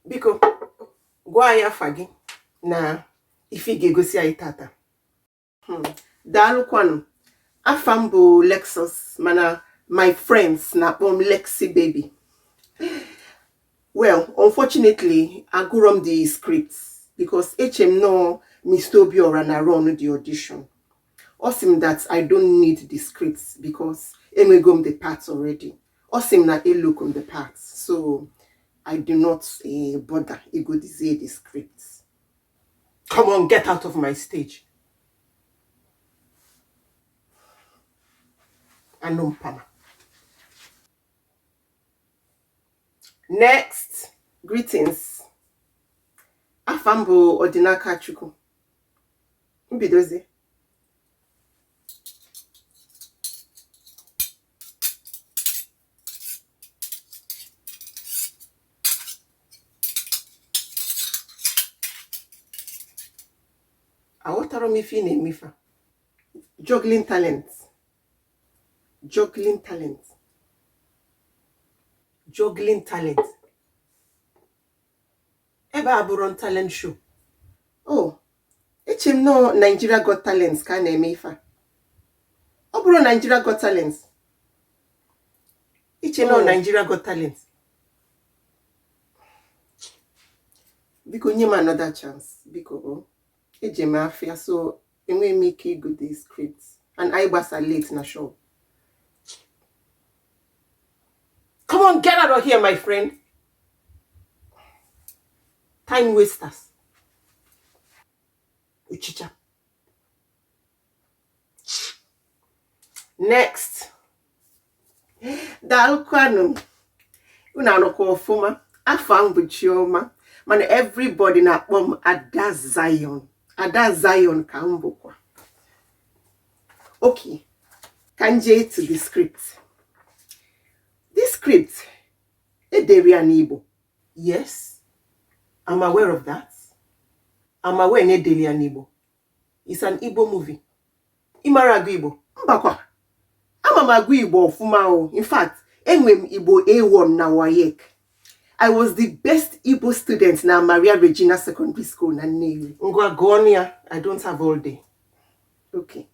Biko, gwa anyị afa gị na ife ị ga-egosi anyị tata. Daalụkwanụ. Afa m bụ Lexus, mana my friends na-akpọ m Lexi Baby. Well, unfortunately, agụrọ m the script because eche m na ọ Mr. Obiora na run the audition. Ọ sị m that I don't need the script because enwego m the part already. Ọ sị m na elook m the part, so I do not bother ịgụdizie the script. Come on, get out of my stage. Anụ mpama. Next, greetings. Afa m bụ Ọdịnaka Chukwu. Mbidozie. Aghọtara m ife ị na-eme ife a. Juggling talent. Juggling talent. Juggling talent. Ebe a bụrụ talent show. Oh, eche m na ọ Nigeria Got Talent ka a na-eme ife a. Ọ bụrụ Nigeria Got Talent. Iche na ọ Nigeria Got Talent. Biko nye m another chance. Biko o. Eje m afịa, so enweghị m ike ịgụ the script and anyị gbasa late na shop. Come on, get out of here, my friend. Time wasters. Uchicha. Next. Daalụkwanụ. Unu anọkwa ọfụma. Afa m bụ Chioma, mana everybody na-akpọ m Ada Zion. Ada Zion ka m bụkwa. Okay, ka m jee to the script. This script, edere ya n'Igbo. Yes, I'm aware of that. I'm aware na edere ya n'Igbo. It's an Igbo movie. Ị mara agụ Igbo? Mbakwa. Ama m agụ Igbo ọfụma o. In fact, enwe m Igbo A1 na WAEC. I was the best Igbo student na Maria Regina Secondary School na Nnewi. Ngwa, gụọ ya. I don't have all day. Okay.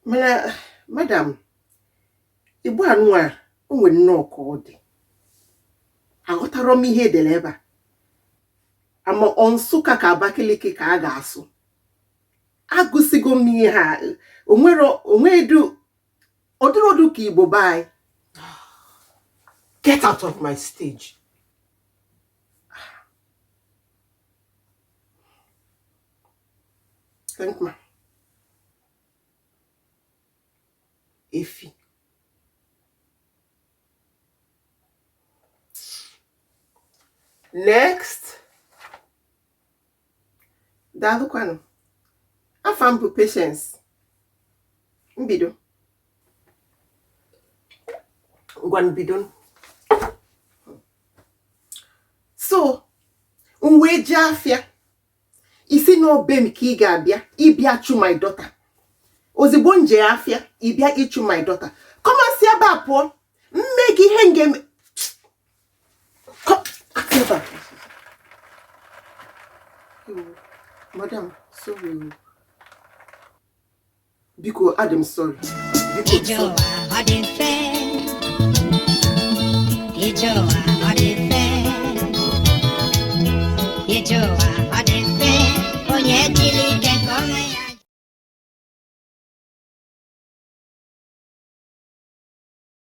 Mana, madam, Igbo anụnwa o nwere nnọọ ka ọ dị. Aghọtara m ihe edere ebe a. Ama ọ Nsụka ka Abakaliki ka a ga-asụ. Agụsigo m ihe ha, onwero onwedu ọdịrọdụ ka Igbo be anyị. Get out of my stage. Thank ma. Efi. Next. Daalụkwanụ. Afa m bụ Patience. Mbido. Ngwanụ, bido. So, m wee jee afịa. Isi n'obe m ka ị ga-abịa ịbịa chụ my daughter. Ozugbo m jee afịa, ị bịa ịchụ my daughter. Come on, si ebe a pụọ. Mme gị ihe m ga-eme. Ebe a. Madam, sorry. Biko, adị m sorry. Biko, Ije sorry. Ụwa ọ dị mfe, ije ụwa ọ dị mfe.